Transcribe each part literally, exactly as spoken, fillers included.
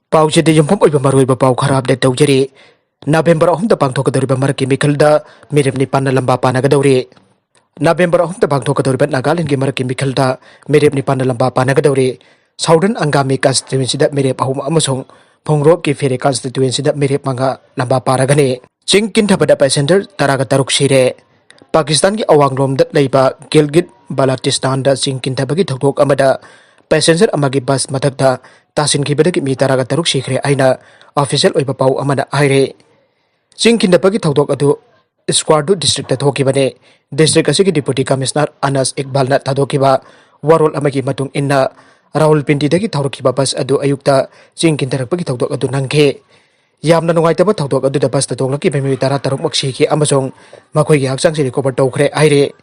ꯄꯥꯎꯆꯦꯗ ꯌꯨꯝꯐꯝ ꯑꯣꯏꯕ ꯃꯔꯨꯑꯣꯏꯕ ꯄꯥꯎ ꯈꯔ ꯑꯞꯗꯦꯠ ꯇꯧꯖꯔꯤ꯫ ꯅꯕꯦꯝꯕꯔ ꯑꯍꯨꯝꯗ ꯄꯥꯡꯊꯣꯛꯀꯗꯧꯔꯤꯕ ꯃꯔꯛꯀꯤ ꯃꯤꯈꯜꯗ ꯃꯤꯔꯦꯞ ꯅꯤꯄꯥꯟꯅ ꯂꯝꯕꯥ ꯄꯥꯅꯒꯗꯧꯔꯤ꯫ ꯅꯕꯦꯝꯕꯔ ꯑꯍꯨꯝꯗ ꯄꯥꯡꯊꯣꯛꯀꯗꯧꯔꯤꯕ ꯅꯥꯒꯥꯂꯦꯟꯒꯤ ꯃꯔꯛꯀꯤ ꯃꯤꯈꯜꯗ ꯃꯤꯔꯦꯞ ꯅꯤꯄꯥꯟꯅ ꯂꯝꯕꯥ ꯄꯥꯅꯒꯗꯧꯔꯤ꯫ ꯁꯥꯎꯗꯔꯟ ꯑꯪꯒꯥꯃꯤ ꯀꯟꯁꯇꯤꯇ꯭ꯋꯦꯟꯁꯤꯗ ꯃꯤꯔꯦꯞ ꯑꯍꯨꯝ ꯑꯃꯁꯨꯡ ꯐꯣꯡꯔꯣꯞꯀꯤ ꯐꯦꯔꯦ ꯀꯟꯁꯇꯤꯇ꯭ꯋꯦꯟꯁꯤꯗ ꯃꯤꯔꯦꯞ ꯃꯉꯥ ꯂꯝꯕꯥ ꯄꯥꯔꯒꯅꯤ꯫ ꯆꯤꯡ ꯀꯤꯟꯊꯕꯗ ꯄꯦꯁꯦꯟꯖꯔ ꯇꯔꯥꯒ ꯇꯔꯨꯛ ꯁꯤꯔꯦ꯫ ꯄꯥꯀꯤꯁꯇꯥꯟꯒꯤ ꯑꯋꯥꯡꯂꯣꯝꯗ ꯂꯩꯕ ꯒꯤꯜꯒꯤꯠ ꯕꯥꯂꯇꯤꯁꯇꯥꯟꯗ ꯆꯤꯡ ꯀꯤꯟꯊꯕꯒꯤ ꯊꯧꯗꯣꯛ ꯑꯃꯗ ꯄꯦꯁꯦꯟꯖꯔ ꯑꯃꯒꯤ ꯕꯁ ꯃꯊꯛꯇ ꯇꯥꯁꯤꯟꯈꯤꯕꯗꯒꯤ ꯃꯤ ꯇꯔꯥꯒ ꯇꯔꯨꯛ ꯁꯤꯈ꯭ꯔꯦ ꯍꯥꯏꯅ ꯑꯣꯐꯤꯁꯤꯌꯦꯜ ꯑꯣꯏꯕ ꯄꯥꯎ ꯑꯃꯅ ꯍꯥꯏꯔꯦ꯫ ꯆꯤꯡ ꯀꯤꯟꯊꯕꯒꯤ ꯊꯧꯗꯣꯛ ꯑꯗꯨ ꯁ꯭ꯀ꯭ꯋꯥꯔꯗꯨ ꯗꯤꯁꯇ꯭ꯔꯤꯛꯇ ꯊꯣꯛꯈꯤꯕꯅꯦ꯫ ꯗꯤꯁꯇ꯭ꯔꯤꯛ ꯑꯁꯤꯒꯤ ꯗꯤꯄꯨꯇꯤ ꯀꯃꯤꯁꯅꯔ ꯑꯅꯁ ꯏꯛꯕꯥꯜꯅ ꯊꯥꯗꯣꯛꯈꯤꯕ ꯋꯥꯔꯣꯜ ꯑꯃꯒꯤ ꯃꯇꯨꯡ ꯏꯟꯅ, ꯔꯥꯍꯨꯜꯄꯤꯟꯗꯤꯗꯒꯤ ꯊꯧꯔꯛꯈꯤꯕ ꯕꯁ ꯑꯗꯨ ꯑꯌꯨꯛꯇ ꯆꯤꯡ ꯀꯤꯟꯊꯔꯛꯄꯒꯤ ꯊꯧꯗꯣꯛ ꯑꯗꯨ ꯅꯪꯈꯤ꯫ ꯌꯥꯝꯅ ꯅꯨꯡꯉꯥꯏꯇꯕ ꯊꯧꯗꯣꯛ ꯑꯗꯨꯗ ꯕꯁꯇ ꯇꯣꯡꯂꯛꯈꯤꯕ ꯃꯤꯑꯣꯏ ꯇꯔꯥ ꯇꯔꯨꯛꯃꯛ ꯁꯤꯈꯤ ꯑꯃꯁꯨꯡ ꯃꯈꯣꯏꯒꯤ ꯍꯛꯆꯥꯡꯁꯤ ꯔꯤꯀꯣꯚꯔ ꯇꯧꯈ꯭ꯔꯦ ꯍꯥꯏꯔꯤ꯫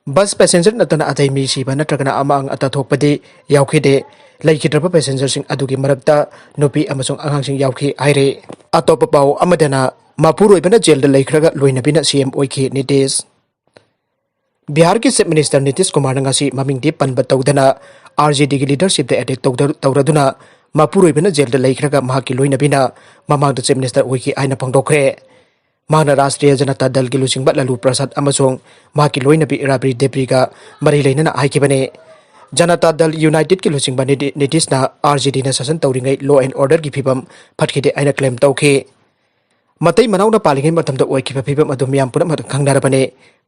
ꯕꯁ ꯄꯦꯁꯦꯟꯖꯔ ꯅꯠꯇꯅ ꯑꯇꯩ ꯃꯤ ꯁꯤꯕ ꯅꯠꯇ꯭ꯔꯒꯅ ꯑꯃꯥꯡ ꯑꯇꯥ ꯊꯣꯛꯄꯗꯤ ꯌꯥꯎꯈꯤꯗꯦ꯫ ꯂꯩꯈꯤꯗ꯭ꯔꯕ ꯄꯦꯁꯦꯟꯖꯔꯁꯤꯡ ꯑꯗꯨꯒꯤ ꯃꯔꯛꯇ ꯅꯨꯄꯤ ꯑꯃꯁꯨꯡ ꯑꯉꯥꯡꯁꯤꯡ ꯌꯥꯎꯈꯤ ꯍꯥꯏꯔꯤ꯫ ꯑꯇꯣꯞꯄ ꯄꯥꯎ ꯑꯃꯗꯅ, ꯃꯄꯨꯔꯣꯏꯕꯅ ꯖꯦꯜꯗ ꯂꯩꯈ꯭ꯔꯒ ꯂꯣꯏꯅꯕꯤꯅ ꯁꯤ ꯑꯦꯝ ꯑꯣꯏꯈꯤ ꯅꯤꯇꯤꯁ꯫ ꯕꯤꯍꯥꯔꯒꯤ ꯆꯤꯐ ꯃꯤꯅꯤꯁꯇꯔ ꯅꯤꯇꯤꯁ ꯀꯨꯃꯥꯔꯅ ꯉꯁꯤ ꯃꯃꯤꯡꯗꯤ ꯄꯟꯕ ꯇꯧꯗꯅ ꯑꯥꯔ ꯖꯦ ꯗꯤꯒꯤ ꯂꯤꯗꯔꯁꯤꯞꯇ ꯑꯦꯇꯦꯛ ꯇꯧꯗ-, ꯇꯧꯔꯗꯨꯅ ꯃꯄꯨꯔꯣꯏꯕꯅ ꯖꯦꯜꯗ ꯂꯩꯈ꯭ꯔꯒ ꯃꯍꯥꯛꯀꯤ ꯂꯣꯏꯅꯕꯤꯅ ꯃꯃꯥꯡꯗ ꯆꯤꯐ ꯃꯤꯅꯤꯁꯇꯔ ꯑꯣꯏꯈꯤ ꯍꯥꯏꯅ ꯐꯣꯡꯗꯣꯛꯈ꯭ꯔꯦ꯫ ꯃꯍꯥꯛꯅ ꯔꯥꯁꯇ꯭ꯔꯤꯌ ꯖꯅꯇꯥ ꯗꯜꯒꯤ ꯂꯨꯆꯤꯡꯕ ꯂꯂꯨ ꯄ꯭ꯔꯁꯥꯗ ꯑꯃꯁꯨꯡ ꯃꯍꯥꯛꯀꯤ ꯂꯣꯏꯅꯕꯤ ꯔꯥꯕ꯭ꯔꯤ ꯗꯦꯕ꯭ꯔꯤꯒ ꯃꯔꯤ ꯂꯩꯅꯅ ꯍꯥꯏꯈꯤꯕꯅꯤ꯫ ꯖꯅꯇꯥ ꯗꯜ ꯌꯨꯅꯥꯏꯇꯦꯗꯀꯤ ꯂꯨꯆꯤꯡꯕ ꯅꯤꯇꯤ-, ꯅꯤꯇꯤꯁꯅ ꯑꯥꯔ ꯖꯦ ꯗꯤꯅ ꯁꯥꯁꯟ ꯇꯧꯔꯤꯉꯩ law and orderꯒꯤ ꯐꯤꯕꯝ ꯐꯠꯈꯤꯗꯦ ꯍꯥꯏꯅ ꯀ꯭ꯂꯦꯝ ꯇꯧꯈꯤ꯫ ꯃꯇꯩ ꯃꯅꯥꯎꯅ ꯄꯥꯜꯂꯤꯉꯩ ꯃꯇꯝꯗ ꯑꯣꯏꯈꯤꯕ ꯐꯤꯕꯝ ꯑꯗꯨ ꯃꯤꯌꯥꯝ ꯄꯨꯝꯅꯃꯛꯅ ꯈꯪꯅꯔꯕꯅꯤ꯫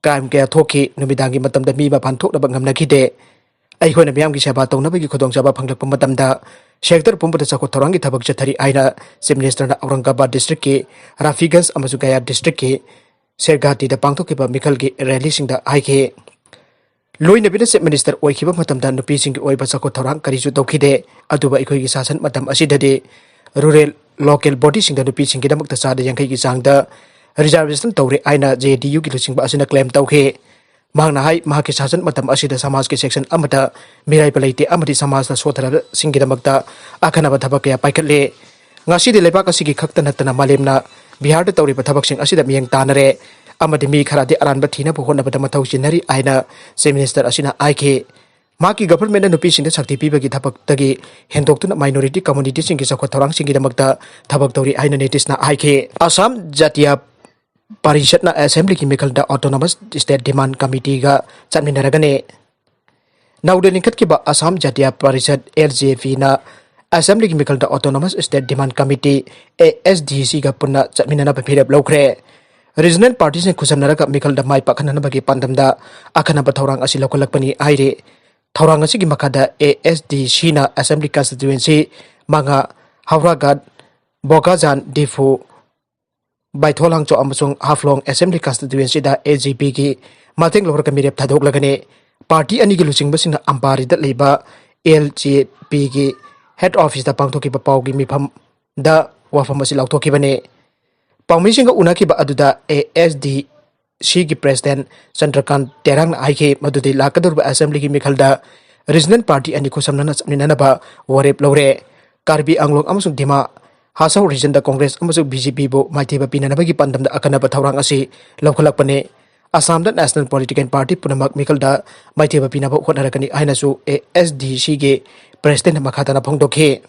ꯀ꯭ꯔꯥꯏꯝ ꯀꯌꯥ ꯊꯣꯛꯈꯤ, ꯅꯨꯃꯤꯗꯥꯡꯒꯤ ꯃꯇꯝꯗ ꯃꯤ ꯃꯄꯥꯟ ꯊꯣꯛꯅꯕ ꯉꯝꯅꯈꯤꯗꯦ꯫ ꯑꯩꯈꯣꯏꯅ ꯃꯤꯌꯥꯝꯒꯤ ꯁꯦꯕꯥ ꯇꯧꯅꯕꯒꯤ ꯈꯨꯗꯣꯡꯆꯥꯕ ꯐꯪꯂꯛꯄ ꯃꯇꯝꯗ ꯁꯦꯛꯇꯔ ꯄꯨꯝꯕꯗ ꯆꯥꯎꯈꯠ ꯊꯧꯔꯥꯡꯒꯤ ꯊꯕꯛ ꯆꯠꯊꯔꯤ ꯍꯥꯏꯅ ꯆꯤꯐ ꯃꯤꯅꯤꯁꯇꯔꯅ ꯑꯧꯔꯪꯒꯕꯥꯗ ꯗꯤꯁꯇ꯭ꯔꯤꯛꯀꯤ ꯔꯥꯐꯤꯒꯟꯖ ꯑꯃꯁꯨꯡ ꯒꯌꯥ ꯗꯤꯁꯇ꯭ꯔꯤꯛꯀꯤ ꯁꯦꯔꯒꯥꯇꯤꯗ ꯄꯥꯡꯊꯣꯛꯈꯤꯕ ꯃꯤꯈꯜꯒꯤ ꯔꯦꯂꯤꯁꯤꯡꯗ ꯍꯥꯏꯈꯤ꯫ ꯂꯣꯏꯅꯕꯤꯅ ꯆꯤꯐ ꯃꯤꯅꯤꯁꯇꯔ ꯑꯣꯏꯈꯤꯕ ꯃꯇꯝꯗ ꯅꯨꯄꯤꯁꯤꯡꯒꯤ ꯑꯣꯏꯕ ꯆꯥꯎꯈꯠ ꯊꯧꯔꯥꯡ ꯀꯔꯤꯁꯨ ꯇꯧꯈꯤꯗꯦ, ꯑꯗꯨꯕꯨ ꯑꯩꯈꯣꯏꯒꯤ ꯁꯥꯁꯟ ꯃꯇꯝ ꯑꯁꯤꯗꯗꯤ ꯔꯨꯔꯦꯜ ꯂꯣꯀꯦꯜ ꯕꯣꯗꯤꯁꯤꯡꯗ ꯅꯨꯄꯤꯁꯤꯡꯒꯤꯗꯃꯛꯇ ꯆꯥꯗ ꯌꯥꯡꯈꯩꯒꯤ ꯆꯥꯡꯗ ꯔꯤꯖꯥꯔꯕꯦꯁꯟ ꯇꯧꯔꯦ ꯍꯥꯏꯅ ꯖꯦ ꯗꯤ ꯌꯨꯒꯤ ꯂꯨꯆꯤꯡꯕ ꯑꯁꯤꯅ ꯀ꯭ꯂꯦꯝ ꯇꯧꯈꯤ꯫ ꯃꯍꯥꯛꯅ ꯍꯥꯏ, ꯃꯍꯥꯛꯀꯤ ꯁꯥꯁꯟ ꯃꯇꯝ ꯑꯁꯤꯗ ꯁꯃꯥꯖꯀꯤ ꯁꯦꯛꯁꯟ ꯑꯃꯠꯇ ꯃꯤꯔꯥꯏꯕ ꯂꯩꯇꯦ ꯑꯃꯗꯤ ꯁꯃꯥꯖꯇ ꯁꯣꯠꯊꯔꯕꯁꯤꯡꯒꯤꯗꯃꯛꯇ ꯑꯈꯟꯅꯕ ꯊꯕꯛ ꯀꯌꯥ ꯄꯥꯏꯈꯠꯂꯦ꯫ ꯉꯁꯤꯗꯤ ꯂꯩꯕꯥꯛ ꯑꯁꯤꯒꯤ ꯈꯛꯇ ꯅꯠꯇꯅ ꯃꯥꯂꯦꯝꯅ ꯕꯤꯍꯥꯔꯗ ꯇꯧꯔꯤꯕ ꯊꯕꯛꯁꯤꯡ ꯑꯁꯤꯗ ꯃꯤꯠꯌꯦꯡ ꯇꯥꯅꯔꯦ ꯑꯃꯗꯤ ꯃꯤ ꯈꯔꯗꯤ ꯑꯔꯥꯟꯕ ꯊꯤꯅꯕ ꯍꯣꯠꯅꯕꯗ ꯃꯊꯧ ꯆꯤꯟꯅꯔꯤ ꯍꯥꯏꯅ ꯆꯤꯐ ꯃꯤꯅꯤꯁꯇꯔ ꯑꯁꯤꯅ ꯍꯥꯏꯈꯤ꯫ ꯃꯍꯥꯛꯀꯤ ꯒꯚꯔꯟꯃꯦꯟꯠꯅ ꯅꯨꯄꯤꯁꯤꯡꯗ ꯁꯛꯇꯤ ꯄꯤꯕꯒꯤ ꯊꯕꯛꯇꯒꯤ ꯍꯦꯟꯗꯣꯛꯇꯨꯅ ꯃꯥꯏꯅꯣꯔꯤꯇꯤ ꯀꯝꯃꯨꯅꯤꯇꯤꯁꯤꯡꯒꯤ ꯆꯥꯎꯈꯠ ꯊꯧꯔꯥꯡꯁꯤꯡꯒꯤꯗꯃꯛꯇ ꯊꯕꯛ ꯇꯧꯔꯤ ꯍꯥꯏꯅ ꯅꯤꯇꯤꯁꯅ ꯍꯥꯏꯈꯤ꯫ ꯑꯁꯥꯝ ꯖꯥꯇꯤꯌꯥ ꯄꯥꯔꯤꯁꯠꯅ ꯑꯦꯁꯦꯝꯕ꯭ꯂꯤꯒꯤ ꯃꯤꯈꯜꯗ ꯑꯣꯇꯣꯅꯣꯃꯁ ꯁ꯭ꯇꯦꯠ ꯗꯤꯃꯥꯟ ꯀꯃꯤꯇꯤꯒ ꯆꯠꯃꯤꯟꯅꯔꯒꯅꯤ꯫ ꯅꯧꯅ ꯂꯤꯡꯈꯠꯈꯤꯕ ꯑꯁꯥꯝ ꯖꯥꯇꯤꯌꯥ ꯄꯥꯔꯤꯁꯠ, ꯑꯦꯜ ꯖꯦ ꯄꯤꯅ, ꯑꯦꯁꯦꯝꯕ꯭ꯂꯤꯒꯤ ꯃꯤꯈꯜꯗ autonomous state demand committee, A S D ꯁꯤꯒ ꯄꯨꯟꯅ ꯆꯠꯃꯤꯟꯅꯅꯕ ꯐꯤꯔꯦꯞ ꯂꯧꯈ꯭ꯔꯦ꯫ ꯔꯤꯖꯅꯦꯜ ꯄꯥꯔꯇꯤꯁꯤꯡ ꯈꯨꯠꯁꯝꯅꯔꯒ ꯃꯤꯈꯜꯗ ꯃꯥꯏ ꯄꯥꯛꯍꯟꯅꯕꯒꯤ ꯄꯥꯟꯗꯝꯗ ꯑꯈꯟꯅꯕ ꯊꯧꯔꯥꯡ ꯑꯁꯤ ꯂꯧꯈꯠꯂꯛꯄꯅꯤ ꯍꯥꯏꯔꯤ꯫ ꯊꯧꯔꯥꯡ ꯑꯁꯤꯒꯤ ꯃꯈꯥꯗ ꯑꯦ ꯑꯦꯁ ꯗꯤ ꯁꯤꯅ ꯑꯦꯁꯦꯝꯕ꯭ꯂꯤ ꯀꯟꯁꯇꯤꯇ꯭ꯋꯦꯟꯁꯤ ꯃꯉꯥ, ꯍꯧꯔꯥꯒꯥꯠ, ꯕꯣꯀꯥꯖꯥꯟ, ꯗꯤꯐꯨ, ꯕꯥꯏꯊꯣꯂꯥꯡꯆꯣ ꯑꯃꯁꯨꯡ ꯍꯥꯐꯂꯣꯡ ꯑꯦꯁꯦꯝꯕ꯭ꯂꯤ ꯀꯟꯁꯇꯤꯇ꯭ꯋꯦꯟꯁꯤꯗ ꯑꯦ ꯖꯦ ꯄꯤꯒꯤ ꯃꯇꯦꯡ ꯂꯧꯔꯒ ꯃꯤꯔꯦꯞ ꯊꯥꯗꯣꯛꯂꯒꯅꯤ꯫ ꯄꯥꯔꯇꯤ ꯑꯅꯤꯒꯤ ꯂꯨꯆꯤꯡꯕꯁꯤꯡꯅ ꯑꯝꯕꯥꯔꯤꯗ ꯂꯩꯕ ꯑꯦꯜ ꯖꯦ ꯄꯤꯒꯤ ꯍꯦꯗ ꯑꯣꯐꯤꯁꯇ ꯄꯥꯡꯊꯣꯛꯈꯤꯕ ꯄꯥꯎꯒꯤ ꯃꯤꯐꯝꯗ ꯋꯥꯐꯝ ꯑꯁꯤ ꯂꯥꯎꯊꯣꯛꯈꯤꯕꯅꯤ꯫ ꯄꯥꯎꯃꯤꯁꯤꯡꯒ ꯎꯅꯈꯤꯕ ꯑꯗꯨꯗ ꯑꯦ ꯑꯦꯁ ꯗꯤ ꯁꯤꯒꯤ ꯄ꯭ꯔꯦꯁꯤꯗꯦꯟꯠ ꯆꯟꯗ꯭ꯔꯀꯥꯟ ꯇꯦꯔꯥꯡꯅ ꯍꯥꯏꯈꯤ ꯃꯗꯨꯗꯤ ꯂꯥꯛꯀꯗꯧꯔꯤꯕ ꯑꯦꯁꯦꯝꯕ꯭ꯂꯤꯒꯤ ꯃꯤꯈꯜꯗ ꯔꯤꯖꯅꯦꯜ ꯄꯥꯔꯇꯤ ꯑꯅꯤ ꯈꯨꯠꯁꯝꯅꯅ ꯆꯠꯃꯤꯟꯅꯅꯕ ꯋꯥꯔꯦꯞ ꯂꯧꯔꯦ꯫ ꯀꯥꯔꯕꯤ ꯑꯪꯂꯣꯡ ꯑꯃꯁꯨꯡ ꯗꯤꯃꯥ ꯍꯥꯁꯥꯎ ꯔꯤꯖꯟꯗ ꯀꯣꯡꯒ꯭ꯔꯦꯁ ꯑꯃꯁꯨꯡ ꯕꯤ ꯖꯦ ꯄꯤꯕꯨ ꯃꯥꯏꯊꯤꯕ ꯄꯤꯅꯅꯕꯒꯤ ꯄꯥꯟꯗꯝꯗ ꯑꯈꯟꯅꯕ ꯊꯧꯔꯥꯡ ꯑꯁꯤ ꯂꯧꯈꯠꯂꯛꯄꯅꯤ꯫ ꯑꯁꯥꯝꯗ ꯅꯦꯁꯅꯦꯜ ꯄꯣꯂꯤꯇꯤꯀꯦꯜ ꯄꯥꯔꯇꯤ ꯄꯨꯝꯅꯃꯛ ꯃꯤꯈꯜꯗ ꯃꯥꯏꯊꯤꯕ ꯄꯤꯅꯕ ꯍꯣꯠꯅꯔꯛꯀꯅꯤ ꯍꯥꯏꯅꯁꯨ ꯑꯦ ꯑꯦꯁ ꯗꯤ ꯁꯤꯒꯤ ꯄ꯭ꯔꯦꯁꯤꯗꯦꯟꯠꯅ ꯃꯈꯥ ꯇꯥꯅ ꯐꯣꯡꯗꯣꯛꯈꯤ꯫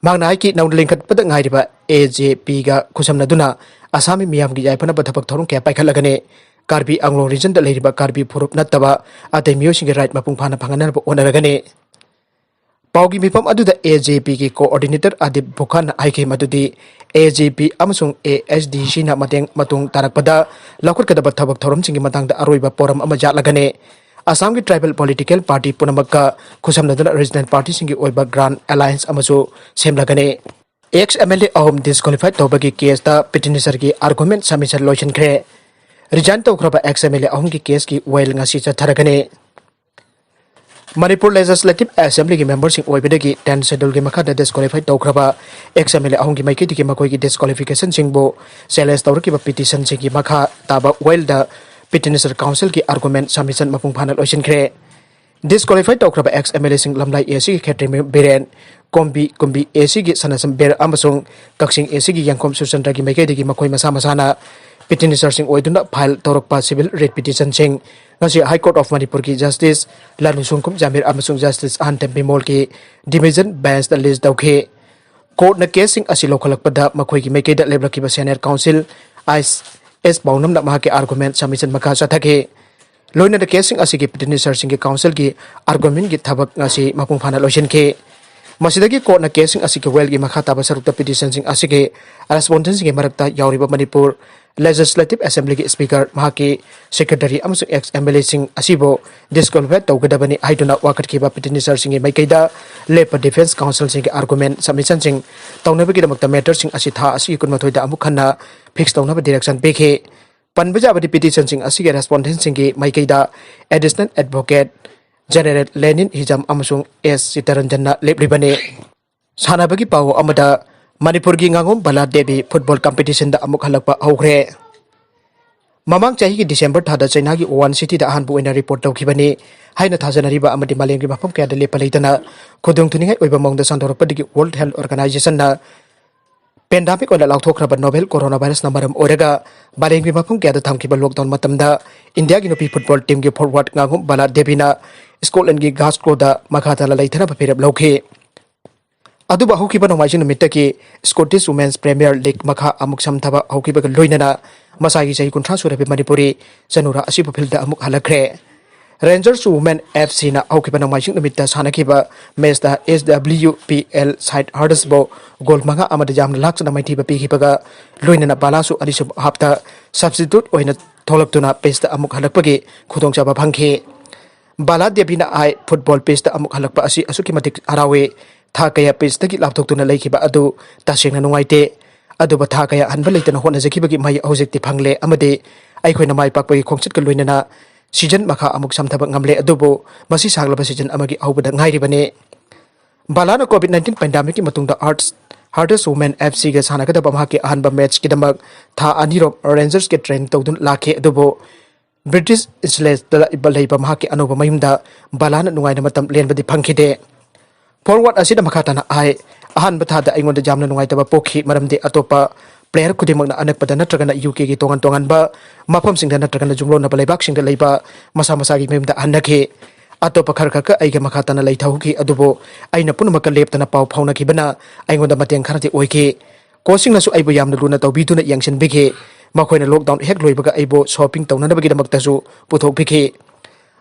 ꯃꯍꯥꯛꯅ ꯍꯥꯏꯈꯤ, ꯅꯧꯅ ꯂꯤꯡꯈꯠꯄꯗ ꯉꯥꯏꯔꯤꯕ ꯑꯦ ꯖꯦ ꯄꯤꯒ ꯈꯨꯠꯁꯝꯅꯗꯨꯅ ꯑꯁꯥꯝꯒꯤ ꯃꯤꯌꯥꯝꯒꯤ ꯌꯥꯏꯐꯅꯕ ꯊꯕꯛ ꯊꯧꯔꯝ ꯀꯌꯥ ꯄꯥꯏꯈꯠꯂꯒꯅꯤ꯫ ꯀꯥꯔꯕꯤ ꯑꯪꯂꯣꯡ ꯔꯤꯖꯟꯗ ꯂꯩꯔꯤꯕ ꯀꯥꯔꯕꯤ ꯐꯨꯔꯨꯞ ꯅꯠꯇꯕ ꯑꯇꯩ ꯃꯤꯑꯣꯏꯁꯤꯡꯒꯤ ꯔꯥꯏꯠ ꯃꯄꯨꯡ ꯐꯥꯅ ꯐꯪꯍꯟꯅꯕ ꯍꯣꯠꯅꯔꯒꯅꯤ꯫ ꯄꯥꯎꯒꯤ ꯃꯤꯐꯝ ꯑꯗꯨꯗ ꯑꯦ ꯖꯦ ꯄꯤꯒꯤ ꯀꯣꯑꯣꯔꯗꯤꯅꯦꯇꯔ ꯑꯗꯤꯞ ꯕꯨꯈꯥꯟꯅ ꯍꯥꯏꯈꯤ ꯃꯗꯨꯗꯤ ꯑꯦ ꯖꯦ ꯄꯤ ꯑꯃꯁꯨꯡ ꯑꯦ ꯑꯦꯁ ꯗꯤ ꯁꯤꯅ ꯃꯇꯦꯡ ꯃꯇꯨꯡ ꯇꯥꯔꯛꯄꯗ ꯂꯧꯈꯠꯀꯗꯕ ꯊꯕꯛ ꯊꯧꯔꯝꯁꯤꯡꯒꯤ ꯃꯇꯥꯡꯗ ꯑꯔꯣꯏꯕ ꯄꯣꯔꯝ ꯑꯃ ꯌꯥꯠꯂꯒꯅꯤ꯫ ꯑꯁꯥꯝꯒꯤ ꯇ꯭ꯔꯥꯏꯕꯦꯜ ꯄꯣꯂꯤꯇꯤꯀꯦꯜ ꯄꯥꯔꯇꯤ ꯄꯨꯝꯅꯃꯛꯀ ꯈꯨꯠꯁꯝꯅꯗꯨꯅ ꯔꯤꯖꯅꯦꯜ ꯄꯥꯔꯇꯤꯁꯤꯡꯒꯤ ꯑꯣꯏꯕ ꯒ꯭ꯔꯥꯟ ꯑꯦꯂꯥꯌꯟꯁ ꯑꯃꯁꯨ ꯁꯦꯝꯂꯒꯅꯤ꯫ ꯑꯦꯛꯁ ꯑꯦꯝ ꯑꯦꯜ ꯑꯦ ꯑꯍꯨꯝ ꯗꯤꯁꯀ꯭ꯋꯥꯂꯤꯐꯥꯏ ꯇꯧꯕꯒꯤ ꯀꯦꯁꯇ ꯄꯤꯇꯤꯁꯅꯔꯒꯤ ꯑꯥꯔꯒꯨꯃꯦꯟꯠ ꯁꯕꯃꯤꯁꯟ ꯂꯣꯏꯁꯤꯟꯈ꯭ꯔꯦ꯫ ꯔꯤꯖꯥꯏꯟ ꯇꯧꯈ꯭ꯔꯕ ꯑꯦꯛꯁ ꯑꯦꯝ ꯑꯦꯜ ꯑꯦ ꯑꯍꯨꯝꯒꯤ ꯀꯦꯁꯀꯤ ꯋꯥꯌꯦꯜ ꯉꯁꯤ ꯆꯠꯊꯔꯒꯅꯤ꯫ ꯃꯅꯤꯄꯨꯔ ꯂꯦꯖꯤꯁꯂꯦꯇꯤꯚ ꯑꯦꯁꯦꯝꯕ꯭ꯂꯤꯒꯤ ꯃꯦꯝꯕꯔꯁꯤꯡ ꯑꯣꯏꯕꯗꯒꯤ ꯇꯦꯟ ꯁꯦꯗ꯭ꯌꯨꯜꯒꯤ ꯃꯈꯥꯗ ꯗꯤꯁꯀ꯭ꯋꯥꯂꯤꯐꯥꯏ ꯇꯧꯈ꯭ꯔꯕ ꯑꯦꯛꯁ ꯑꯦꯝ ꯑꯦꯜ ꯑꯦ ꯑꯍꯨꯝꯒꯤ ꯃꯥꯏꯀꯩꯗꯒꯤ ꯃꯈꯣꯏꯒꯤ ꯗꯤꯁꯀ꯭ꯋꯥꯂꯤꯐꯤꯀꯦꯁꯟꯁꯤꯡꯕꯨ ꯆꯦꯂꯦꯟꯖ ꯇꯧꯔꯛꯈꯤꯕ ꯄꯤꯇꯤꯁꯟꯁꯤꯡꯒꯤ ꯃꯈꯥ ꯇꯥꯕ ꯋꯥꯌꯦꯜꯗ ꯄꯤꯇꯤꯁꯅꯔ ꯀꯥꯎꯟꯁꯤꯜꯒꯤ ꯑꯥꯔꯒꯨꯃꯦꯟꯠ ꯁꯕꯃꯤꯁꯟ ꯃꯄꯨꯡ ꯐꯥꯅ ꯂꯣꯏꯁꯤꯟꯈ꯭ꯔꯦ꯫ ꯗꯤꯁꯀ꯭ꯋꯥꯂꯤꯐꯥꯏ ꯇꯧꯈ꯭ꯔꯕ ꯑꯦꯛꯁ ꯑꯦꯝ ꯑꯦꯜ ꯑꯦꯁꯤꯡ ꯂꯝꯂꯥꯏ ꯑꯦ ꯁꯤꯒꯤ ꯈꯦꯇ꯭ꯔꯤꯃꯌꯨ ꯕꯤꯔꯦꯟ, ꯀꯣꯝꯕꯤ, ꯀꯨꯝꯕꯤ ꯑꯦ ꯁꯤꯒꯤ ꯁꯅꯥꯁꯝ ꯕꯤꯔ ꯑꯃꯁꯨꯡ ꯀꯛꯆꯤꯡ ꯑꯦ ꯁꯤꯒꯤ ꯌꯦꯡꯈꯣꯝ ꯁꯨꯔꯆꯟꯗ꯭ꯔꯒꯤ ꯃꯥꯏꯀꯩꯗꯒꯤ ꯃꯈꯣꯏ ꯃꯁꯥ ꯃꯁꯥꯅ ꯄꯤꯇꯤꯁꯅꯔꯁꯤꯡ ꯑꯣꯏꯗꯨꯅ ꯐꯥꯏꯜ ꯇꯧꯔꯛꯄ ꯁꯤꯚꯤꯜ ꯔꯤꯠ ꯄꯤꯇꯤꯁꯟꯁꯤꯡ ꯉꯁꯤ High Court of Manipurꯒꯤ Justice ꯂꯥꯂꯨꯁꯨꯡꯈꯨꯝ ꯖꯥꯃꯤꯔ ꯑꯃꯁꯨꯡ Justice ꯑꯍꯟꯊꯦꯝ ꯕꯤꯃꯣꯜꯒꯤ division benchꯇ list ꯇꯧꯈꯤ꯫ Courtꯅ caseꯁꯤꯡ ꯑꯁꯤ ꯂꯧꯈꯠꯂꯛꯄꯗ ꯃꯈꯣꯏꯒꯤ ꯃꯥꯏꯀꯩꯗ ꯂꯦꯞꯂꯛꯈꯤꯕ senior counsel ꯑꯥꯏꯁ ꯑꯦꯁ ꯄꯥꯎꯅꯝꯅ ꯃꯍꯥꯛꯀꯤ argument submission ꯃꯈꯥ ꯆꯠꯊꯈꯤ꯫ ꯂꯣꯏꯅꯅ caseꯁꯤꯡ ꯑꯁꯤꯒꯤ petitionerꯁꯤꯡꯒꯤ counselꯒꯤ argumentꯀꯤ ꯊꯕꯛ ꯉꯁꯤ ꯃꯄꯨꯡ ꯐꯥꯅ ꯂꯣꯏꯁꯤꯟꯈꯤ꯫ ꯃꯁꯤꯗꯒꯤ courtꯅ caseꯁꯤꯡ ꯑꯁꯤꯒꯤ wellꯒꯤ ꯃꯈꯥ ꯇꯥꯕ ꯁꯔꯨꯛꯇ petitionꯁꯤꯡ ꯑꯁꯤꯒꯤ respondentꯁꯤꯡꯒꯤ ꯃꯔꯛꯇ ꯌꯥꯎꯔꯤꯕ ꯃꯅꯤꯄꯨꯔ Legislative Assemblyꯒꯤ Speaker, ꯃꯍꯥꯛꯀꯤ Secretary ꯑꯃꯁꯨꯡ ex MLAꯁꯤꯡ ꯑꯁꯤꯕꯨ disqualify ꯇꯧꯒꯗꯕꯅꯤ ꯍꯥꯏꯗꯨꯅ ꯋꯥꯀꯠꯈꯤꯕ petitionerꯁꯤꯡꯒꯤ ꯃꯥꯏꯀꯩꯗ ꯂꯦꯞꯄ defence counselꯁꯤꯡꯒꯤ argument submissionꯁꯤꯡ ꯇꯧꯅꯕꯒꯤꯗꯃꯛꯇ matterꯁꯤꯡ ꯑꯁꯤ ꯊꯥ ꯑꯁꯤꯒꯤ ꯀꯨꯟꯃꯥꯊꯣꯏꯗ ꯑꯃꯨꯛ ꯍꯟꯅ fix ꯇꯧꯅꯕ direction ꯄꯤꯈꯤ꯫ ꯄꯟꯕ ꯌꯥꯕꯗꯤ petitionꯁꯤꯡ ꯑꯁꯤꯒꯤ respondentꯁꯤꯡꯒꯤ ꯃꯥꯏꯀꯩꯗ Additional Advocate General ꯂꯦꯅꯤꯟ ꯍꯤꯖꯝ ꯑꯃꯁꯨꯡ ꯑꯦꯁ ꯆꯤꯇꯔꯟꯖꯟꯅ ꯂꯦꯞꯂꯤꯕꯅꯤ꯫ ꯁꯥꯟꯅꯕꯒꯤ ꯄꯥꯎ ꯑꯃꯗ, ꯃꯅꯤꯄꯨꯔꯒꯤ ꯉꯥꯉꯣꯝ ꯕꯂꯥ ꯗꯦꯕꯤ football competitionꯗ ꯑꯃꯨꯛ ꯍꯜꯂꯛꯄ ꯍꯧꯈ꯭ꯔꯦ꯫ ꯃꯃꯥꯡ ꯆꯍꯤꯒꯤ December ꯊꯥꯗ ꯆꯩꯅꯥꯒꯤ Wuhan cityꯗ ꯑꯍꯥꯟꯕ ꯑꯣꯏꯅ report ꯇꯧꯈꯤꯕꯅꯤ ꯍꯥꯏꯅ ꯊꯥꯖꯅꯔꯤꯕ ꯑꯃꯗꯤ ꯃꯥꯂꯦꯝꯒꯤ ꯃꯐꯝ ꯀꯌꯥꯗ ꯂꯦꯞꯄ ꯂꯩꯇꯅ ꯈꯨꯗꯣꯡ ꯊꯤꯅꯤꯡꯉꯥꯏ ꯑꯣꯏꯕ ꯃꯑꯣꯡꯗ ꯁꯟꯗꯣꯔꯛꯄꯗꯒꯤ World Health Organizationꯅ pandemic ꯑꯣꯏꯅ ꯂꯥꯎꯊꯣꯛꯈ꯭ꯔꯕ novel coronavirusꯅ ꯃꯔꯝ ꯑꯣꯏꯔꯒ ꯃꯥꯂꯦꯝꯒꯤ ꯃꯐꯝ ꯀꯌꯥꯗ ꯊꯝꯈꯤꯕ lockdown ꯃꯇꯝꯗ ꯏꯟꯗꯤꯌꯥꯒꯤ ꯅꯨꯄꯤ football teamꯒꯤ forward ꯉꯥꯉꯣꯝ ꯕꯂꯥ ꯗꯦꯕꯤꯅ Scotlandꯒꯤ Glasgowꯗ ꯃꯈꯥ ꯇꯥꯅ ꯂꯩꯊꯅꯕ ꯐꯤꯔꯦꯞ ꯂꯧꯈꯤ꯫ ꯑꯗꯨꯕꯨ ꯍꯧꯈꯤꯕ ꯅꯣꯡꯃꯥꯏꯖꯤꯡ ꯅꯨꯃꯤꯠꯇꯒꯤ Scottish Women's Premier League ꯃꯈꯥ ꯑꯃꯨꯛ ꯁꯝꯊꯕ ꯍꯧꯈꯤꯕꯒ ꯂꯣꯏꯅꯅ ꯃꯁꯥꯒꯤ ꯆꯍꯤ ꯀꯨꯟꯊ꯭ꯔꯥ ꯁꯨꯔꯕꯤ ꯃꯅꯤꯄꯨꯔꯤ ꯆꯅꯨꯔꯥ ꯑꯁꯤꯕꯨ fieldꯗ ꯑꯃꯨꯛ ꯍꯜꯂꯛꯈ꯭ꯔꯦ꯫ Rangers Women FCꯅ ꯍꯧꯈꯤꯕ ꯅꯣꯡꯃꯥꯏꯖꯤꯡ ꯅꯨꯃꯤꯠꯇ ꯁꯥꯟꯅꯈꯤꯕ matchꯇ SWPL side Heartsꯕꯨ goal ꯃꯉꯥ ꯑꯃꯗ ꯌꯥꯝꯅ ꯂꯥꯛꯆꯅ ꯃꯥꯏꯊꯤꯕ ꯄꯤꯈꯤꯕꯒ ꯂꯣꯏꯅꯅ ꯕꯂꯥꯁꯨ ꯑꯅꯤꯁꯨꯕ halfꯇ substitute ꯑꯣꯏꯅ ꯊꯣꯛꯂꯛꯇꯨꯅ pitchꯇ ꯑꯃꯨꯛ ꯍꯜꯂꯛꯄꯒꯤ ꯈꯨꯗꯣꯡꯆꯥꯕ ꯐꯪꯈꯤ꯫ ꯕꯂꯥ ꯗꯦꯕꯤꯅ ꯍꯥꯏ, football pitchꯇ ꯑꯃꯨꯛ ꯍꯜꯂꯛꯄ ꯑꯁꯤ ꯑꯁꯨꯛꯀꯤ ꯃꯇꯤꯛ ꯍꯔꯥꯎꯏ꯫ ꯊꯥ ꯀꯌꯥ pitchꯇꯒꯤ ꯂꯥꯞꯊꯣꯛꯇꯨꯅ ꯂꯩꯈꯤꯕ ꯑꯗꯨ ꯇꯁꯦꯡꯅ ꯅꯨꯡꯉꯥꯏꯇꯦ꯫ ꯑꯗꯨꯕꯨ ꯊꯥ ꯀꯌꯥ ꯑꯍꯟꯕ ꯂꯩꯇꯅ ꯍꯣꯠꯅꯖꯈꯤꯕꯒꯤ ꯃꯍꯩ ꯍꯧꯖꯤꯛꯇꯤ ꯐꯪꯂꯦ ꯑꯃꯗꯤ ꯑꯩꯈꯣꯏꯅ ꯃꯥꯏ ꯄꯥꯛꯄꯒꯤ ꯈꯣꯡꯆꯠꯀ ꯂꯣꯏꯅꯅ season ꯃꯈꯥ ꯑꯃꯨꯛ ꯁꯝꯊꯕ ꯉꯝꯂꯦ꯫ ꯑꯗꯨꯕꯨ ꯃꯁꯤ ꯁꯥꯡꯂꯕ season ꯑꯃꯒꯤ ꯑꯍꯧꯕꯗ ꯉꯥꯏꯔꯤꯕꯅꯤ꯫ ꯕꯂꯥꯅ COVID nineteen pandemicꯀꯤ ꯃꯇꯨꯡꯗ Hearts, Hearts Women FCꯒ ꯁꯥꯟꯅꯒꯗꯕ ꯃꯍꯥꯛꯀꯤ ꯑꯍꯥꯟꯕ matchꯀꯤꯗꯃꯛ ꯊꯥ ꯑꯅꯤꯔꯣꯝ Rangersꯀꯤ training ꯇꯧꯗꯨꯅ ꯂꯥꯛꯈꯤ꯫ ꯑꯗꯨꯕꯨ British Isleista ꯂꯩꯕ ꯃꯍꯥꯛꯀꯤ ꯑꯅꯧꯕ ꯃꯌꯨꯝꯗ ꯕꯂꯥꯅ ꯅꯨꯡꯉꯥꯏꯅ ꯃꯇꯝ ꯂꯦꯟꯕꯗꯤ ꯐꯪꯈꯤꯗꯦ꯫ Forward ꯑꯁꯤꯅ ꯃꯈꯥ ꯇꯥꯅ ꯍꯥꯏ, ꯑꯍꯥꯟꯕ ꯊꯥꯗ ꯑꯩꯉꯣꯟꯗ ꯌꯥꯝꯅ ꯅꯨꯡꯉꯥꯏꯇꯕ ꯄꯣꯛꯈꯤ, ꯃꯔꯝꯗꯤ ꯑꯇꯣꯞꯄ Player ꯈꯨꯗꯤꯡꯃꯛꯅ ꯑꯅꯛꯄꯗ ꯅꯠꯇ꯭ꯔꯒꯅ ꯌꯨ ꯀꯦꯒꯤ ꯇꯣꯉꯥꯟ ꯇꯣꯉꯥꯟꯕ ꯃꯐꯝꯁꯤꯡꯗ ꯅꯠꯇ꯭ꯔꯒꯅ ꯌꯨꯝꯂꯣꯟꯅꯕ ꯂꯩꯕꯥꯛꯁꯤꯡꯗ ꯂꯩꯕ ꯃꯁꯥ ꯃꯁꯥꯒꯤ ꯃꯌꯨꯝꯗ ꯍꯟꯅꯈꯤ꯫ ꯑꯇꯣꯞꯄ ꯈꯔ ꯈꯛꯀ ꯑꯩꯒ ꯃꯈꯥ ꯇꯥꯅ ꯂꯩꯊꯍꯧꯈꯤ, ꯑꯗꯨꯕꯨ ꯑꯩꯅ ꯄꯨꯝꯅꯃꯛꯀ ꯂꯦꯞꯇꯅ ꯄꯥꯎ ꯐꯥꯎꯅꯈꯤꯕꯅ ꯑꯩꯉꯣꯟꯗ ꯃꯇꯦꯡ ꯈꯔꯗꯤ ꯑꯣꯏꯈꯤ꯫ ꯀꯣꯆꯁꯤꯡꯅꯁꯨ ꯑꯩꯕꯨ ꯌꯥꯝꯅ ꯂꯨꯅ ꯇꯧꯕꯤꯗꯨꯅ ꯌꯦꯡꯁꯤꯟꯕꯤꯈꯤ꯫ ꯃꯈꯣꯏꯅ ꯂꯣꯛꯗꯥꯎꯟ ꯍꯦꯛ ꯂꯣꯏꯕꯒ ꯑꯩꯕꯨ ꯁꯣꯄꯤꯡ ꯇꯧꯅꯅꯕꯒꯤꯗꯃꯛꯇꯁꯨ ꯄꯨꯊꯣꯛꯄꯤꯈꯤ꯫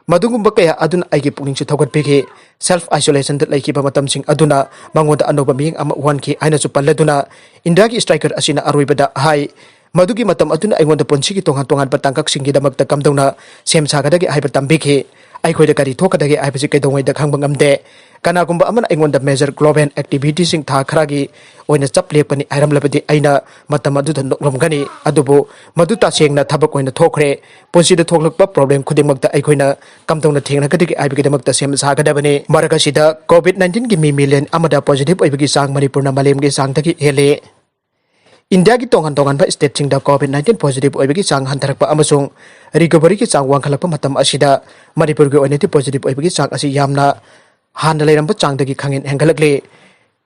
ꯃꯗꯨꯒꯨꯝꯕ ꯀꯌꯥ ꯑꯗꯨꯅ ꯑꯩꯒꯤ ꯄꯨꯛꯅꯤꯡꯁꯨ ꯊꯧꯒꯠꯄꯤꯈꯤ꯫ ꯁꯦꯜꯐ ꯑꯥꯏꯁꯣꯂꯦꯁꯟꯗ ꯂꯩꯈꯤꯕ ꯃꯇꯝꯁꯤꯡ ꯑꯗꯨꯅ ꯃꯉꯣꯟꯗ ꯑꯅꯧꯕ ꯃꯤꯠꯌꯦꯡ ꯑꯃ ꯎꯍꯟꯈꯤ ꯍꯥꯏꯅꯁꯨ ꯄꯜꯂꯗꯨꯅ, ꯏꯟꯗꯤꯌꯥꯒꯤ ꯁ꯭ꯇ꯭ꯔꯥꯏꯀꯔ ꯑꯁꯤꯅ ꯑꯔꯣꯏꯕꯗ ꯍꯥꯏ, ꯃꯗꯨꯒꯤ ꯃꯇꯝ ꯑꯗꯨꯅ ꯑꯩꯉꯣꯟꯗ ꯄꯨꯟꯁꯤꯒꯤ ꯇꯣꯉꯥꯟ ꯇꯣꯉꯥꯟꯕ ꯇꯥꯡꯀꯛꯁꯤꯡꯒꯤꯗꯃꯛꯇ ꯀꯝꯗꯧꯅ ꯁꯦꯝ ꯁꯥꯒꯗꯒꯦ ꯍꯥꯏꯕ ꯇꯝꯕꯤꯈꯤ꯫ ꯑꯩꯈꯣꯏꯗ ꯀꯔꯤ ꯊꯣꯛꯀꯗꯒꯦ ꯍꯥꯏꯕꯁꯤ ꯀꯩꯗꯧꯉꯩꯗ ꯈꯪꯕ ꯉꯝꯗꯦ꯫ ꯀꯅꯥꯒꯨꯝꯕ ꯑꯃꯅ ꯑꯩꯉꯣꯟꯗ ꯃꯦꯖꯔ ꯒ꯭ꯂꯣꯕꯦꯜ ꯑꯦꯛꯇꯤꯚꯤꯇꯤꯁꯤꯡ ꯊꯥ ꯈꯔꯒꯤ ꯑꯣꯏꯅ ꯆꯞ ꯂꯦꯞꯀꯅꯤ ꯍꯥꯏꯔꯝꯂꯕꯗꯤ ꯑꯩꯅ ꯃꯇꯝ ꯑꯗꯨꯗ ꯅꯣꯛꯂꯝꯒꯅꯤ, ꯑꯗꯨꯕꯨ ꯃꯗꯨ ꯇꯁꯦꯡꯅ ꯊꯕꯛ ꯑꯣꯏꯅ ꯊꯣꯛꯈ꯭ꯔꯦ꯫ ꯄꯨꯟꯁꯤꯗ ꯊꯣꯛꯂꯛꯄ ꯄ꯭ꯔꯣꯕ꯭ꯂꯦꯝ ꯈꯨꯗꯤꯡꯃꯛꯇ ꯑꯩꯈꯣꯏꯅ ꯀꯝꯗꯧꯅ ꯊꯦꯡꯅꯒꯗꯒꯦ ꯍꯥꯏꯕꯒꯤꯗꯃꯛꯇ ꯁꯦꯝ ꯁꯥꯒꯗꯕꯅꯤ꯫ ꯃꯔꯛ ꯑꯁꯤꯗ ꯀꯣꯚꯤꯗ ꯅꯥꯏꯟꯇꯤꯟꯒꯤ ꯃꯤ ꯃꯤꯂꯤꯌꯟ ꯑꯃꯗ ꯄꯣꯖꯤꯇꯤꯚ ꯑꯣꯏꯕꯒꯤ ꯆꯥꯡ ꯃꯅꯤꯄꯨꯔꯅ ꯃꯥꯂꯦꯝꯒꯤ ꯆꯥꯡꯗꯒꯤ ꯍꯦꯜꯂꯤ꯫ ꯏꯟꯗꯤꯌꯥꯒꯤ ꯇꯣꯉꯥꯟ ꯇꯣꯉꯥꯟꯕ ꯁ꯭ꯇꯦꯠꯁꯤꯡꯗ ꯀꯣꯚꯤꯗ ꯅꯥꯏꯟꯇꯤꯟ ꯄꯣꯖꯤꯇꯤꯚ ꯑꯣꯏꯕꯒꯤ ꯆꯥꯡ ꯍꯟꯊꯔꯛꯄ ꯑꯃꯁꯨꯡ ꯔꯤꯀꯣꯚꯔꯤꯒꯤ ꯆꯥꯡ ꯋꯥꯡꯈꯠꯂꯛꯄ ꯃꯇꯝ ꯑꯁꯤꯗ ꯃꯅꯤꯄꯨꯔꯒꯤ ꯑꯣꯏꯅꯗꯤ ꯄꯣꯖꯤꯇꯤꯚ ꯑꯣꯏꯕꯒꯤ ꯆꯥꯡ ꯑꯁꯤ ꯌꯥꯝꯅ ꯍꯥꯟꯅ ꯂꯩꯔꯝꯕ ꯆꯥꯡꯗꯒꯤ ꯈꯪꯍꯦꯟ ꯍꯦꯟꯒꯠꯂꯛꯂꯤ꯫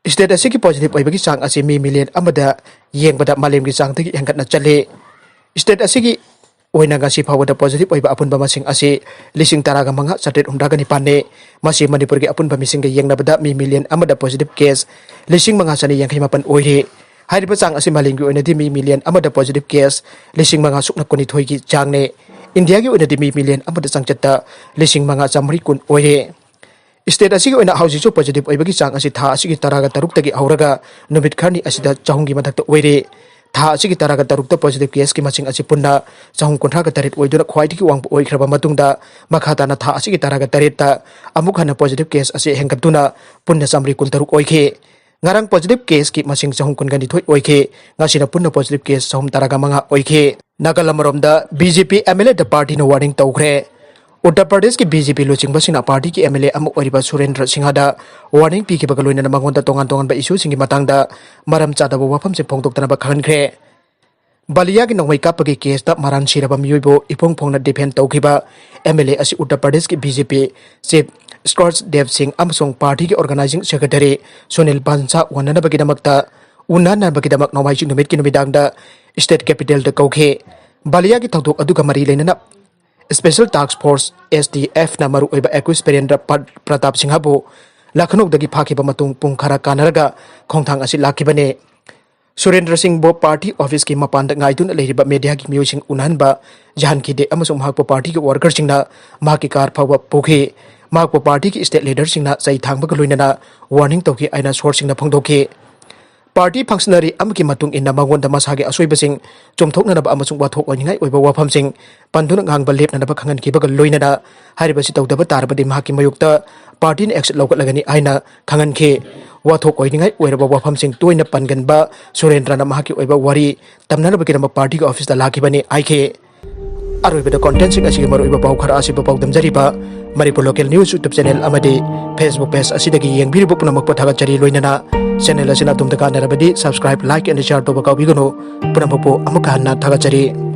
ꯁ꯭ꯇꯦꯠ ꯑꯁꯤꯒꯤ ꯄꯣꯖꯤꯇꯤꯚ ꯑꯣꯏꯕꯒꯤ ꯆꯥꯡ ꯑꯁꯤ ꯃꯤ ꯃꯤꯂꯤꯌꯟ ꯑꯃꯗ ꯌꯦꯡꯕꯗ ꯃꯥꯂꯦꯝꯒꯤ ꯆꯥꯡꯗꯒꯤ ꯍꯦꯟꯒꯠꯅ ꯆꯠꯂꯤ꯫ ꯁ꯭ꯇꯦꯠ ꯑꯁꯤꯒꯤ ꯑꯣꯏꯅ ꯉꯁꯤ ꯐꯥꯎꯕꯗ ꯄꯣꯖꯤꯇꯤꯚ ꯑꯣꯏꯕ ꯑꯄꯨꯟꯕ ꯃꯁꯤꯡ ꯑꯁꯤ ꯂꯤꯁꯤꯡ ꯇꯔꯥꯒ ꯃꯉꯥ ꯆꯥꯇ꯭ꯔꯦꯠ ꯍꯨꯝꯗ꯭ꯔꯥꯒ ꯅꯤꯄꯥꯟꯅꯤ꯫ ꯃꯁꯤ ꯃꯅꯤꯄꯨꯔꯒꯤ ꯑꯄꯨꯟꯕ ꯃꯤꯁꯤꯡꯒ ꯌꯦꯡꯅꯕꯗ ꯃꯤ ꯃꯤꯂꯤꯌꯟ ꯑꯃꯗ ꯄꯣꯖꯤꯇꯤꯚ ꯀꯦꯁ ꯂꯤꯁꯤꯡ ꯃꯉꯥ ꯆꯅꯤ ꯌꯥꯡꯈꯩ ꯃꯥꯄꯟ ꯑꯣꯏꯔꯤ꯫ ꯍꯥꯏꯔꯤꯕ ꯆꯥꯡ ꯑꯁꯤ ꯃꯥꯂꯦꯝꯒꯤ ꯑꯣꯏꯅꯗꯤ ꯃꯤ ꯃꯤꯂꯤꯌꯟ ꯑꯃꯗ ꯄꯣꯖꯤꯇꯤꯚ ꯀꯦꯁ ꯂꯤꯁꯤꯡ ꯃꯉꯥ ꯁꯨꯞꯅ ꯀꯨꯟꯅꯤꯊꯣꯏꯒꯤ ꯆꯥꯡꯅꯤ꯫ ꯏꯟꯗꯤꯌꯥꯒꯤ ꯑꯣꯏꯅꯗꯤ ꯃꯤ ꯃꯤꯂꯤꯌꯟ ꯑꯃꯗ ꯆꯥꯡꯆꯠꯇ ꯂꯤꯁꯤꯡ ꯃꯉꯥ ꯆꯥꯃꯔꯤ ꯀꯨꯟ ꯑꯣꯏꯔꯤ꯫ ꯁ꯭ꯇꯦꯠ ꯑꯁꯤꯒꯤ ꯑꯣꯏꯅ ꯍꯧꯖꯤꯛꯁꯨ ꯄꯣꯖꯤꯇꯤꯚ ꯑꯣꯏꯕꯒꯤ ꯆꯥꯡ ꯑꯁꯤ ꯊꯥ ꯑꯁꯤꯒꯤ ꯇꯔꯥꯒ ꯇꯔꯨꯛꯇꯒꯤ ꯍꯧꯔꯒ ꯅꯨꯃꯤꯠ ꯈꯔꯅꯤ ꯑꯁꯤꯗ ꯆꯍꯨꯝꯒꯤ ꯃꯊꯛꯇ ꯑꯣꯏꯔꯤ꯫ ꯊꯥ ꯑꯁꯤꯒꯤ ꯇꯔꯥꯒ ꯇꯔꯨꯛꯇ ꯄꯣꯖꯤꯇꯤꯚ ꯀꯦꯁꯀꯤ ꯃꯁꯤꯡ ꯑꯁꯤ ꯄꯨꯟꯅ ꯆꯍꯨꯝ ꯀꯨꯟꯊ꯭ꯔꯥꯒ ꯇꯔꯦꯠ ꯑꯣꯏꯗꯨꯅ ꯈ꯭ꯋꯥꯏꯗꯒꯤ ꯋꯥꯡꯕ ꯑꯣꯏꯈ꯭ꯔꯕ ꯃꯇꯨꯡꯗ, ꯃꯈꯥ ꯇꯥꯅ ꯊꯥ ꯑꯁꯤꯒꯤ ꯇꯔꯥꯒ ꯇꯔꯦꯠꯇ ꯑꯃꯨꯛ ꯍꯟꯅ ꯄꯣꯖꯤꯇꯤꯚ ꯀꯦꯁ ꯑꯁꯤ ꯍꯦꯟꯒꯠꯇꯨꯅ ꯄꯨꯟꯅ ꯆꯥꯃꯔꯤ ꯀꯨꯟꯇꯔꯨꯛ ꯑꯣꯏꯈꯤ꯫ ꯉꯔꯥꯡ ꯄꯣꯖꯤꯇꯤꯚ ꯀꯦꯁꯀꯤ ꯃꯁꯤꯡ ꯆꯍꯨꯝ ꯀꯨꯟꯒ ꯅꯤꯊꯣꯏ ꯑꯣꯏꯈꯤ꯫ ꯉꯁꯤꯅ ꯄꯨꯟꯅ ꯄꯣꯖꯤꯇꯤꯚ ꯀꯦꯁ ꯆꯍꯨꯝ ꯇꯔꯥꯒ ꯃꯉꯥ ꯑꯣꯏꯈꯤ꯫ ꯅꯥꯀꯜ ꯑꯃꯔꯣꯝꯗ, B J P M L A ꯄꯥꯔꯇꯤꯅ ꯋꯥꯔꯅꯤꯡ ꯇꯧꯈ꯭ꯔꯦ꯫ ꯎꯠꯇꯔ ꯄ꯭ꯔꯗꯦꯁꯀꯤ ꯕꯤ ꯖꯦ ꯄꯤ ꯂꯨꯆꯤꯡꯕꯁꯤꯡꯅ ꯄꯥꯔꯇꯤꯒꯤ ꯑꯦꯝ ꯑꯦꯜ ꯑꯦ ꯑꯃ ꯑꯣꯏꯔꯤꯕ ꯁꯨꯔꯦꯟꯗ꯭ꯔ ꯁꯤꯡꯍꯗ ꯋꯥꯔꯅꯤꯡ ꯄꯤꯈꯤꯕꯒ ꯂꯣꯏꯅꯅ ꯃꯉꯣꯟꯗ ꯇꯣꯉꯥꯟ ꯇꯣꯉꯥꯟꯕ ꯏꯁꯨꯁꯤꯡꯒꯤ ꯃꯇꯥꯡꯗ ꯃꯔꯝ ꯆꯥꯗꯕ ꯋꯥꯐꯝꯁꯤꯡ ꯐꯣꯡꯗꯣꯛꯇꯅꯕ ꯈꯪꯍꯟꯈ꯭ꯔꯦ꯫ ꯕꯂꯤꯌꯥꯒꯤ ꯅꯣꯡꯃꯩ ꯀꯥꯞꯄꯒꯤ ꯀꯦꯁꯇ ꯃꯔꯥꯜ ꯁꯤꯔꯕ ꯃꯤꯑꯣꯏꯕꯨ ꯏꯐꯣꯡ ꯐꯣꯡꯅ ꯗꯤꯐꯦꯟ ꯇꯧꯈꯤꯕ ꯑꯦꯝ ꯑꯦꯜ ꯑꯦ ꯑꯁꯤ ꯎꯠꯇꯔ ꯄ꯭ꯔꯗꯦꯁꯀꯤ ꯕꯤ ꯖꯦ ꯄꯤ ꯆꯤꯐ ꯁ꯭ꯀꯣꯔꯁ ꯗꯦꯕ ꯁꯤꯡ ꯑꯃꯁꯨꯡ ꯄꯥꯔꯇꯤꯒꯤ ꯑꯣꯔꯒꯅꯥꯏꯖꯤꯡ ꯁꯦꯀ꯭ꯔꯦꯇꯔꯤ ꯁꯨꯅꯤꯜ ꯕꯟꯁꯥ ꯎꯍꯟꯅꯅꯕꯒꯤꯗꯃꯛꯇ ꯎꯅꯅꯕꯒꯤꯗꯃꯛ ꯅꯣꯡꯃꯥꯏꯖꯤꯡ ꯅꯨꯃꯤꯠꯀꯤ ꯅꯨꯃꯤꯗꯥꯡꯗ state capitalꯗ ꯀꯧꯈꯤ꯫ ꯕꯥꯂꯤꯌꯥꯒꯤ ꯊꯧꯗꯣꯛ ꯑꯗꯨꯒ ꯃꯔꯤ ꯂꯩꯅꯅ Special Task Force, S T F, ꯅ ꯃꯔꯨꯑꯣꯏꯕ ꯑꯦꯀ꯭ꯌꯨꯁ ꯕꯤꯔꯦꯟꯗ꯭ꯔ ꯄ-, ꯄ꯭ꯔꯇꯥꯞ ꯁꯤꯡꯍꯕꯨ ꯂꯈꯅꯧꯗꯒꯤ ꯐꯥꯈꯤꯕ ꯃꯇꯨꯡ ꯄꯨꯡ ꯈꯔ ꯀꯥꯟꯅꯔꯒ ꯈꯣꯡꯊꯥꯡ ꯑꯁꯤ ꯂꯥꯛꯈꯤꯕꯅꯤ꯫ ꯁꯨꯔꯦꯟꯗ꯭ꯔ ꯁꯤꯡꯕꯨ ꯄꯥꯔꯇꯤ ꯑꯣꯐꯤꯁꯀꯤ ꯃꯄꯥꯟꯗ ꯉꯥꯏꯗꯨꯅ ꯂꯩꯔꯤꯕ ꯃꯦꯗꯤꯌꯥꯒꯤ ꯃꯤꯑꯣꯏꯁꯤꯡ ꯎꯅꯍꯟꯕ ꯌꯥꯍꯟꯈꯤꯗꯦ ꯑꯃꯁꯨꯡ ꯃꯍꯥꯛꯄꯨ ꯄꯥꯔꯇꯤꯒꯤ ꯋꯥꯔꯀꯔꯁꯤꯡꯅ ꯃꯍꯥꯛꯀꯤ ꯀꯥꯔ ꯐꯥꯎꯕ ꯄꯨꯈꯤ꯫ ꯃꯍꯥꯛꯄꯨ ꯄꯥꯔꯇꯤꯒꯤ ꯁ꯭ꯇꯦꯠ ꯂꯤꯗꯔꯁꯤꯡꯅ ꯆꯩ ꯊꯥꯡꯕꯒ ꯂꯣꯏꯅꯅ ꯋꯥꯔꯅꯤꯡ ꯇꯧꯈꯤ ꯍꯥꯏꯅ ꯁꯣꯔꯁꯁꯤꯡꯅ ꯐꯣꯡꯗꯣꯛꯈꯤ꯫ ꯄꯥꯔꯇꯤ ꯐꯪꯁꯅꯔꯤ ꯑꯃꯒꯤ ꯃꯇꯨꯡ ꯏꯟꯅ ꯃꯉꯣꯟꯗ ꯃꯁꯥꯒꯤ ꯑꯁꯣꯏꯕꯁꯤꯡ ꯆꯨꯝꯊꯣꯛꯅꯅꯕ ꯑꯃꯁꯨꯡ ꯋꯥꯊꯣꯛ ꯑꯣꯏꯅꯤꯡꯉꯥꯏ ꯑꯣꯏꯕ ꯋꯥꯐꯝꯁꯤꯡ ꯄꯟꯗꯨꯅ ꯉꯥꯡꯕ ꯂꯦꯞꯅꯅꯕ ꯈꯪꯍꯟꯈꯤꯕꯒ ꯂꯣꯏꯅꯅ ꯍꯥꯏꯔꯤꯕꯁꯤ ꯇꯧꯗꯕ ꯇꯥꯔꯕꯗꯤ ꯃꯍꯥꯛꯀꯤ ꯃꯥꯌꯣꯛꯇ ꯄꯥꯔꯇꯤꯅ action ꯂꯧꯈꯠꯂꯒꯅꯤ ꯍꯥꯏꯅ ꯈꯪꯍꯟꯈꯤ꯫ ꯋꯥꯊꯣꯛ ꯑꯣꯏꯅꯤꯡꯉꯥꯏ ꯑꯣꯏꯔꯕ ꯋꯥꯐꯝꯁꯤꯡ ꯇꯣꯏꯅ ꯄꯟꯒꯟꯕ ꯁꯨꯔꯦꯟꯗ꯭ꯔꯅ ꯃꯍꯥꯛꯀꯤ ꯑꯣꯏꯕ ꯋꯥꯔꯤ ꯇꯝꯅꯅꯕꯒꯤꯗꯃꯛ ꯄꯥꯔꯇꯤꯒꯤ ꯑꯣꯐꯤꯁꯇ ꯂꯥꯛꯈꯤꯕꯅꯤ ꯍꯥꯏꯈꯤ꯫ ꯑꯔꯣꯏꯕꯗ ꯀꯣꯟꯇꯦꯟꯁꯤꯡ ꯑꯁꯤꯒꯤ ꯃꯔꯨꯑꯣꯏꯕ ꯄꯥꯎ ꯈꯔ ꯑꯁꯤꯕꯨ ꯄꯥꯎꯗꯝꯖꯔꯤꯕ ꯃꯅꯤꯄꯨꯔ ꯂꯣꯀꯦꯜ ꯅ꯭ꯌꯨꯁ ꯌꯨꯇ꯭ꯌꯨꯕ ꯆꯦꯅꯦꯜ ꯑꯃꯗꯤ ꯐꯦꯁꯕꯨꯛ ꯄꯦꯖ ꯑꯁꯤꯗꯒꯤ ꯌꯦꯡꯕꯤꯔꯤꯕ ꯄꯨꯝꯅꯃꯛꯄꯨ ꯊꯥꯒꯠꯆꯔꯤ꯫ ꯂꯣꯏꯅꯅ ꯆꯦꯅꯦꯜ ꯑꯁꯤꯅ ꯑꯗꯣꯝꯗ ꯀꯥꯟꯅꯔꯕꯗꯤ subscribe, like and share ꯇꯧꯕ ꯀꯥꯎꯕꯤꯒꯅꯨ꯫ ꯄꯨꯝꯅꯃꯛꯄꯨ ꯑꯃꯨꯛꯀ ꯍꯟꯅ ꯊꯥꯒꯠꯆꯔꯤ꯫